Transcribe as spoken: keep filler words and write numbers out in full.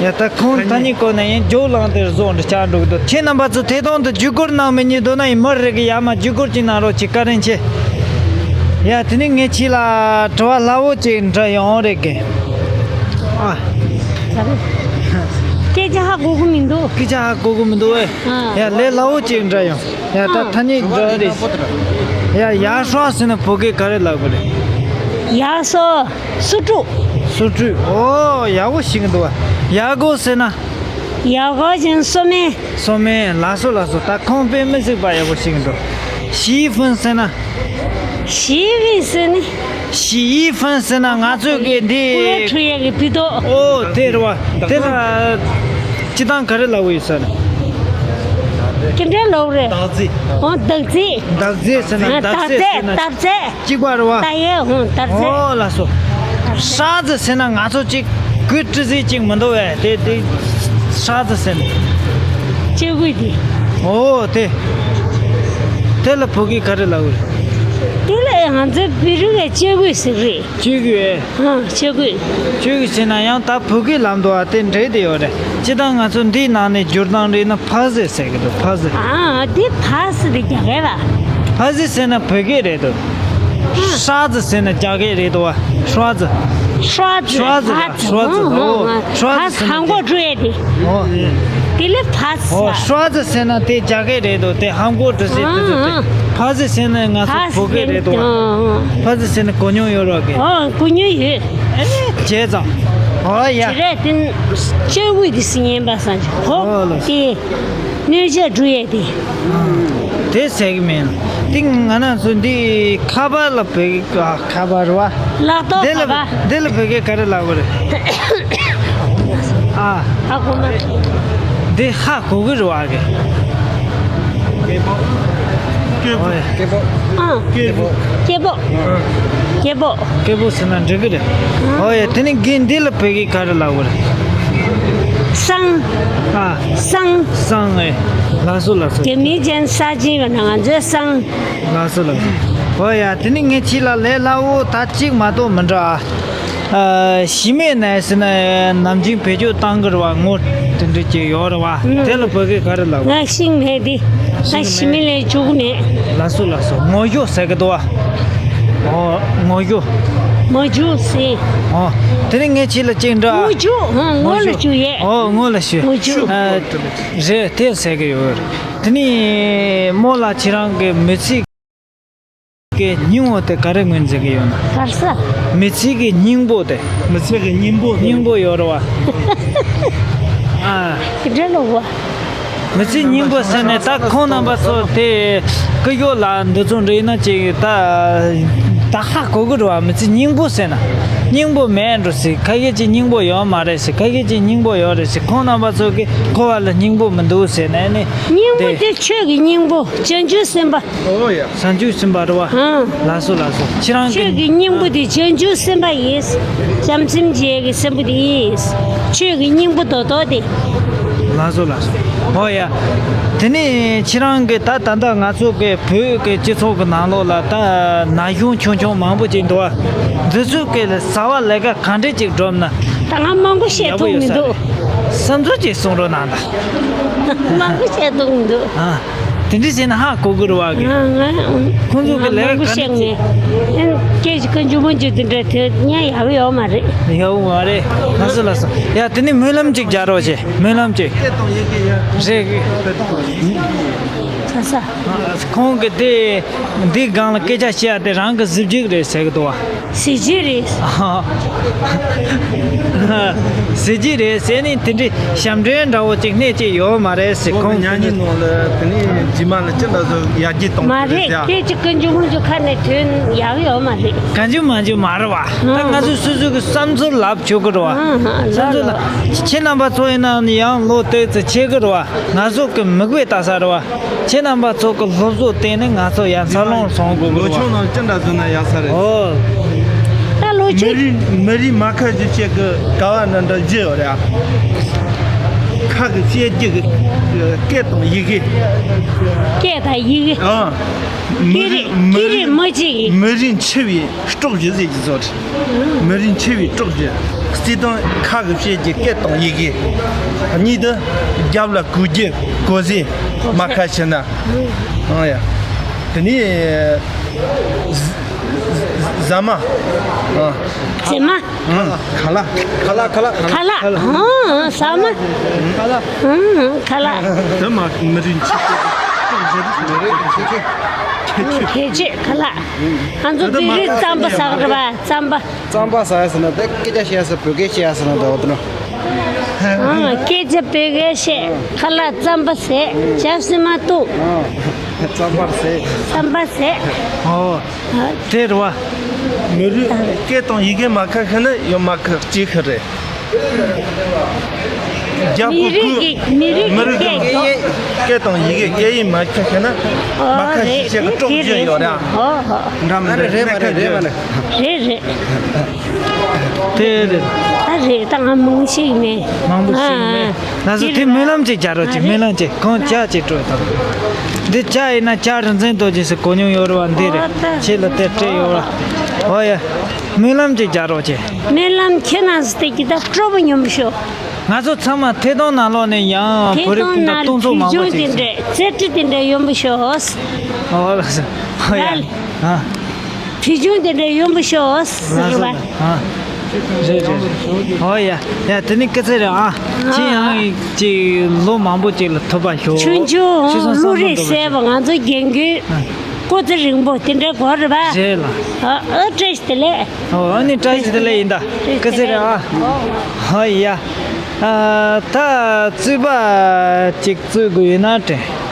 ཡ། ད་ཁོང་ཐ་སྙད་བཀོད་ན་ཡང་རྒྱུགས་ལངས་ཏེ་བཟོ་འདྲ་ཆགས་འགྲོ་གི་འདུག་ཁྱེད་རྣམ་པ་ཚོ་ཐད་གཏོང་དུ་བརྒྱུད་སྐུར་གནང་མི་ཉན་འདུག་ན་ཡིན། མི་རེ་གི་ཡ་མ་བརྒྱུད་སྐུར་ཅིག་གནང་རོགས་གྱིས། བཀའ་དྲིན་ཆེ། ཡ། དེ་ནས་ངས་ཁྱེད་ལ་དྲི་བ་སླ་བོ་ཅིག་འདྲི་ཡོང་རེད་གི། ཨ། སྐད་ཆ་ཧ་གོ་གི་མི་འདུག་སྐད་ཆ་ཧ་གོ་གི་མི་འདུག་ཨེ། ཨ། ཡ། ལས་སླ་བོ་ཅིག་འདྲི་ཡོང་། ཡ། ད་ཨ། ཐ་སྙད་འདྲི་རེད། ཡ། ཡག་ཧྲོ་ཟེར་ན་བོད་སྐད་ག་རེ་ལབ་དགོས་རེད། ཡག་སོ། སུ་ཀྲུ། སུ་ཀྲུ། ཨོ། ཡག་པོ་ཤེས་ཀྱི་འདུག་བ། ཡག་གོ་ཟེར་ན། ཡག་གོ་ཅན་སོ་མེ། སོ་མེ། ལགས་སོ་ལགས་སོ། ད་ཁོང་དཔེ་མི་སྲིད་པ་ཡག་པོ་ཤེས་ཀྱི་འདུག་ཞི་ཧྥུན་ཟེར་ན། ཞི་ཧྥུན་ཟེར་ན། ཞི་ཧྥུན་ཟེར་ན་ང་ཚོས་གི་འདི། ཀུ་ཡ་ཁྲུ་ཡ་གི་ཕི་ཏོ། ཨོ། དེ་རེད་བ། དེ་ལ་སྤྱི་བཏང་ག་རེ་ལབ་ཡོད་ཟེར་ན། ཅི་འདྲ་ལབ་རེད། འདག་རྫས། ཨོ། འདག་རྫས། འདག་རྫས་ཟེར་ན། ཨ། འདག་རྫས་ཟེར་ན། འདག་རྫས། གཅིག་པ་རེད་བ། ད་ཡས་ཧུང་དར་ཚེ། ཨོ་ལགས་སོ། ཧྲ་ཙི་ཟེར་ན་ང་ཚོ་གཅིག་གུས་བཀྲི་ཟིག་གཅིག་མི་འདུག་བས། དེ་དེ་ཧྲ་ཙི་ཟེར་ན། ལྕེ་གུས་དེ། ཨོ་དེ། དེ་ལ་བོད་སྐད་ག་རེ་ལབ་དགོས་རེད། དེ་ལ་ང་ཚོའི་བོད་རིགས་ལ་ལྕེ་གུས་ཟེར་རེད། ལྕེ་གུས། ཨ། ལྕེ་གུས། ལྕེ་གུས་ཟེར་ན་ཡང་ད་བོད་སྐད་ལབ་འདུག་བ། དེ་འདྲེས་དེ་ཡོད་རེད། སྤྱིར་བཏང་ང་ཚོ་འདིའི་ནང་ནས་བསྒྱུར་སྟངས་རེད་ན་ཕ་ཟེ་ཟེར་གི་འདུག་ཕ་ཟེ། ཨ། དེ་ཕ་ཟེ་དེ་རྒྱ་སྐད་པ། ཕ་ཟེ་ཟེར་ན་བོད་སྐད་རེད་འདུག་ཧྲ་ཙི་ཟེར་ན་རྒྱ་སྐད་རེད་འདུག་བ། ཧྲ་ཙི། ཧྲ་ཙི། ཧྲ་ཙི། ཧྲ་ཙི། ཧྲ་ཙི། ཨོ། ཧྲ་ཙི་ཟེར་ན་ཧམ་གོ་ཀྲུ་ཡེ་དེ། ཨོ། དེ་ལས་ཕ་ཙི། ཨོ། ཧྲ་ཙི་ཟེར་ན་དེ་རྒྱ་སྐད་རེད་འདུག་དེ་ཧམ་གོ་ཀྲུ་ཟེར་དེ་ཚོ་དེ། ཨ། ཕ་ཙི་ཟེར་ན་ང་ཚོ་ཕ་ཙི་བོད་སྐད་རེད་འདུག་བ། ཨ། ཕ་ཙི་ཟེར་ན་གོ་མྱོང་ཡོད་རོགས་གི། ཨོ། གོ་མྱོང་ཡོད། ཨེ། བྱས་ཙང་། ཨོ་ཡ། དེ་རེད་དེ། ལྕེ་གུས་དེ་སི་ཉན་པ་སང་ཧོ། ཨོ་ལགས། དེ། སྣོད་ཆས་འགྲོ་ཡས་དེ། དེ་ཟེར་གི་མིན། དེ་ང་རང་ཚོ་འདི་ཁ་པར་ལ་བོད་ཀྱི། ཨ། ཁ་པར་རེད་བ། ལག་ཐོག་འདི་ལ་ཁ་པར། འདི་ལ་བོད་སྐད་ག་རེ་ལབ་དགོས་རེད། ཨ། ཧ་གོ་མ། འདི་ཧ་གོ་གི་རེད་བ་གི། སྐད་པོ། སྐད་པོ། ཨ། སྐད་པོ། སྐད་པོ། སྐད་པོ། སྐད་པོ་ཟེར་ན་འགྲིག་གི་རེད། ཨོ་ཡ། དེ་ནི་གིན་འདི་ལ་བོད་སྐད་ག་རེ་ལབ་དགོས་རེད། སང་། ཨ། སང་། སང་། ཨེ། ལགས་སོ་ལགས་སོ། རྒྱ་མི་ཅན་ས་ཆེན་བ་ན་ང་ཚོའི་སང་། ལགས་སོ་ལགས་སོ། ཨོ་ཡ། དེ་ནི་ངས་ཁྱེད་ལ་ལས་སླ་བོ་ད་གཅིག་མ་གཏོགས་མི་འདྲ། ཨ། གཞི་མེད་ནས་ཟེར་ན་ནམ་རྒྱུན་བེད་སྤྱོད་བཏང་གི་རེད་བ། ངོ་དེ་འདྲ་ཅིག་ཡོད་རེད་བ། ཨུ། དེ་ལ་བོད་སྐད་ག་རེ་ལབ། ང་ཤིང་མེད་དེ། ང་གཞི་མེད་ལས་འཇུག་མེད། ལགས་སོ་ལགས་སོ། ངོ་བོ་ཟེར་གི་འདུག་བ། ཨོ། ངོ་བོ། མ་འཇུག་ཟེར། ཨོ། དེ་ནི་ངས་ཁྱེད་ལ་གཅིག་འདྲི་ཨ། ངོ་བོ་འཇུག་ཨང་། ངོ་བོ་ལ་འཇུག་ཡས། ཨོ། ངོ་ལ་འཇུག་ངོ་བོ་འཇུག་ཨ། རེད། དེ་ཟེར་གི་ཡོད་རེད། དེ་ནི་རྨོ་ལགས་ཁྱེད་རང་གི་མི་ཚེ་གི་སྙིང་པོ་དེ་ག་རེ་ངོས་འཛིན་གི་ཡོད་ན། ག་རེ་ཟེར། མི་ཚེ་གི་སྙིང་པོ་དེ། མི་ཚེ་གི་སྙིང་པོ་དེ། སྙིང་པོ་ཡོད་རེད་བ། ཨ། དེ་འདྲ་ལོ་བ། མི་ཚེ་སྙིང་པོ་ཟེར་ནས་ད་ཁོང་རྣམ་པ་ཚོ་དེ་སྐུ་ཞབས་ལགས་འདི་ཚོ་འདྲ་ཡིན་ན་ཅིག་ད་ད་ཧ་གོ་གི་རེད་བ། མི་ཚེ་སྙིང་པོ་ཟེར་ན་སྙིང་པོ་མེད་འགྲོ་ཟེར། ཁ་ཤས་ཅིག་སྙིང་པོ་ཡོད་མ་རེད་ཟེར། ཁ་ཤས་ཅིག་སྙིང་པོ་ཡོད་རེད་ཟེར། ཁོང་རྣམ་པ་ཚོ་གི་འཁོར་བ་ལ་སྙིང་པོ་མི་འདུག་ཟེར་ནས་ནི། སྙིང་པོ་དེ་ཆོས་ཀྱི་སྙིང་པོ་བྱང་ཆུབ་སེམས་དཔའ། ཨོ་ཡ། བྱང་ཆུབ་སེམས་དཔའ་རེད་བ། ཨང་། ལགས་སོ་ལགས་སོ། ཁྱེད་རང་གི། ཆོས་ཀྱི་སྙིང་པོ་དེ་བྱང་ཆུབ་སེམས་དཔའ་ཡིན། བྱམས་སེམས་བྱེད་ཀྱི་སེམས་པོ་དེ་ཡིན། ཆོས་ཀྱི་སྙིང་པོ་རྡོག་རྡོག་དེ། ལགས་སོ་ལགས་སོ། ཨོ་ཡ། དེ་ནས་ཁྱེད་རང་གི་ད་ད་ལྟ་ང་ཚོ་གི་བོད་ཀྱི་སྤྱི་ཚོགས་ཀྱི་ནང་ལོགས་ལ་ད་ན་གཞོན་ཆུང་ཆུང་མང་པོ་ཅིག་འདུག་བ། འདི་ཚོ་གི་བྱ་བ་ལས་ཀ་ག་འདྲས་ཅིག་སྒྲུབ་ན། ད་ང་མང་པོ་བཤད་ཡག་པོ་ཐུབ་ཡོད་མི་ས་འདུག་རེད། བསམ་ཚུལ་ཅིག་གསུང་རོགས་གནང་དང་། མང་པོ་བཤད་ཐུབ་མི་འདུག་ཨ། དེ་འདྲ་བྱས་ན་ཧ་གོ་གི་རེད་བ་གི། ང་ང་ཁོང་ཚོ་གི་ལས་ཀ་ག་འདྲ་ཅིག་ཨེ། སྐད་ཅིག་ཀུན་འཇུག་མང་འཇུག་དེ་འདྲ་དེ་ཉན་ཡག་ཡོད་མ་རེད། ཡག་པོ་མ་རེད། ལགས་སོ་ལགས་སོ། ཡ། དེ་ནི་སྨོན་ལམ་ཅིག་རྒྱག་རོགས་བྱེད། སྨོན་ལམ་ཅིག་རེད། ཁ་ས། ཁོང་གི་དེ་འདི་སྒང་ལ་སྐད་ཆ་བཤད་ཡ་དེ་རང་གི་གཟི་བརྗིད་རེད་ཟེར་གི་འདུག་བ། གཟི་བརྗིད་རེད། ཨ། གཟི་བརྗིད་རེད་ཟེར་ནས་དེ་འདྲའི་ཞབས་འདྲེན་འདྲ་བོ་ཅིག་སྣེ་གཅིག་ཡོད་མ་རེད་ཟེར། ཁོང་གི་ཉག་ཉིག་ནང་ལ་དེ་ནས་རྗེས་མ་ལ་ཅི་འདྲ་བཟོ་ཡར་རྒྱས་གཏོང་མ་རེད། སྐད་ཅིག་ཀུན་འཇུག་མང་འཇུག་ཁ་ནས་ཐོན་ཡག་ཡོད་མ་རེད། གང་བྱུང་མང་བྱུང་མ་རེད་བ། ད་ང་ཚོས་སོ་སོ་གི་བསམ་ཚུལ་ལབ་ཆོག་གི་རེད་བ། ཨ་ཧ། བསམ་ཚུལ་ལབ། ཁྱེད་རྣམ་པ་ཚོ་ཡིན་ན་ཡང་ལོ་དེ་ཙམ་ཆེ་གི་རེད་བ། ང་ཚོ་གི་མིག་དཔེ་ལྟ་ས་རེད་བ། ཁྱེད་རྣམ་པ་ཚོ་གི་སློབ་གསོ་བརྟེན་ནས་ང་ཚོ་ཡང་འཚར་ལོངས་སོང་དགོས་ཀྱི་རེད་བ། ལོ་ཆུང་ནང་ཅི་འདྲ་བཟོས་ན་ཡག་ས་རེད། ཨོ། ད་ལོ་ཆུང་། མི་རིགས་མི་རིགས་མ་ཁ་ཤས་ཅིག་གི་ཀ་བ་འདྲ་འདྲ་བཞི་ཡོད་རེད་ཨ། ཁ་གི་བཤད་རྒྱུ་གི་སྐད་དང་ཡི་གེ། སྐད་དང་ཡི་གེ། ཨ། མི་རིགས་མི་རིགས་མི་གཅིག་གི། མི་རིགས་འཆི་བའི་སྲོག་བཞི་ཟེར་གྱི་བཟོ་རེད། མི་རིགས་འཆི་བའི་སྲོག་བཞི། བརྩེ་དུང་ཁ་གིས་བཤད་རྒྱུ་སྐད་དང་ཡི་གེ། གཉིས་དེ་རྒྱབ་ལ་གོ་རྒྱུ་གོ་ཟས་མ་ཁ་ཤི་ན། ཨང་ཡ། དེ་ནས་ཟ་མ། ཨ། ཟ་མ། ཁ་ལག་ཁ་ལག་ཁ་ལག་ཁ་ལག་ཨང་། ཟ་མ། ཁ་ལག་ཨང་། ཁ་ལག་དེ་མ་མི་རིགས་ཁྱད་ཆོས། ཁ་ལག་ང་ཚོ་བོད་རིགས་རྩམ་པ་ཟ་གི་རེད་པ། རྩམ་པ། རྩམ་པ་ཟ་ཡ་ཟེར་ན་དེ་སྐད་ཆ་བཤད་ཡ་ཟེར། བོད་སྐད་བཤད་ཡ་ཟེར་ན་དེ་འོ་དེ་ནོ། ཨང་། སྐད་ཆ་བོད་སྐད་བཤད། ཁ་ལག་རྩམ་པ་ཟས། ཇ་སྲན་མ་བཏུང་། ཨང་། རྩམ་པ་ཟས། རྩམ་པ་ཟས། ཨོ། དེ་རེད་པ། མི་རིགས་སྐད་དང་ཡི་གེ་མ་ཁ་ཤི་ན་ཡང་མ་ཁ་གཅིག་ཁ་རེད། རྒྱ་མི་རིགས་ཀྱི་མི་རིགས་མི་རིགས་ཀྱི་སྐད་སྐད་དང་ཡི་གེ་སྐད་ཡིག་མ་ཁ་ཤི་ན་མ་ཁ་ཤི་བྱེད་ཀྱི་སྲོག་རྒྱུན་ཡོད་རེད། ཨོ་ཧོ། འདྲ་མི་འདྲ་རེད་མ་རེད། རེད་མ་རེད། རེད་རེད། དེ་རེད། ད་རེད། ད་ང་མང་ཤེས་མེད། མང་པོ་ཤེས་མེད། ཨ། ང་ཚོ་དེ་རྨི་ལམ་ཅིག་རྒྱག་རོགས་གྱིས། རྨི་ལམ་ཅིག་གང་ཇ་ཅིག་སྤྲོད་དང་། འདི་ཇ་ཡིན་ན་ཇ་རིན་ཆེན་རྡོ་རྗེ་ཟེར་གོ་མྱོང་ཡོད་རེད་པ། འདི་རེད། ཨོ་ད། ཁྱེད་ལ་དེ་སྤྲད་ཡོད་ར། ཨོ་ཡ། རྨི་ལམ་ཅིག་རྒྱག་རོགས་གྱིས། རྨི་ལམ་ཁྱེད་རྣམས་སུ་དེ་གི་ད་སྤྲོ་པོ་སྙོམས་པོ་ཤོག་ང་ཚོ་ཚང་མ་ཐད་གཏོང་ནང་ལོགས་ནས་ཡང་བོད་རིགས་སྤུན་ཟླ་སྟོང་ཚོ་མང་པོ་ཞིག་བྱུང་། དེ་འདྲས་རྩེད་འགྲན་དེ་འདྲས་ཡོང་པོ་ཤོག་ཨོ་ལགས་སོ། ཨོ་ཡ། ཨ། བྱུང་དེ་འདྲས་ཡོང་པོ་ཤོག་ཟེར་བ། ཨ། རེད་རེད་རེད། ཨོ་ཡ། ཡ་དེ་ནི་སྐུ་ཚེ་རིང་ཨ། ཁྱེད་ཡང་ཅིག་ལོ་མང་པོ་ཅིག་ལ་ཐུབ་པ་ཤོག་ཆུང་ཆུང་བློ་རིག་གསལ་བ། ང་ཚོ་རྒན་རྒོན་ཨ། སྐུ་ཚེ་རིང་པོ་དེ་འདྲ་དགོས་རེད་པ། རེད་ལ། ཨ། ཨ། བཀྲ་ཤིས་བདེ་ལེགས། ཨོ་ཨ་ནི་བཀྲ་ཤིས་བདེ་ལེགས་ཡིན་ད། སྐུ་ཚེ་རིང་ཨ། ཨོ་ཡ། ཨ། ད་རྩོད་པ་ཅིག་རྩོད་དགོས་ཡོད་ན་དྲན།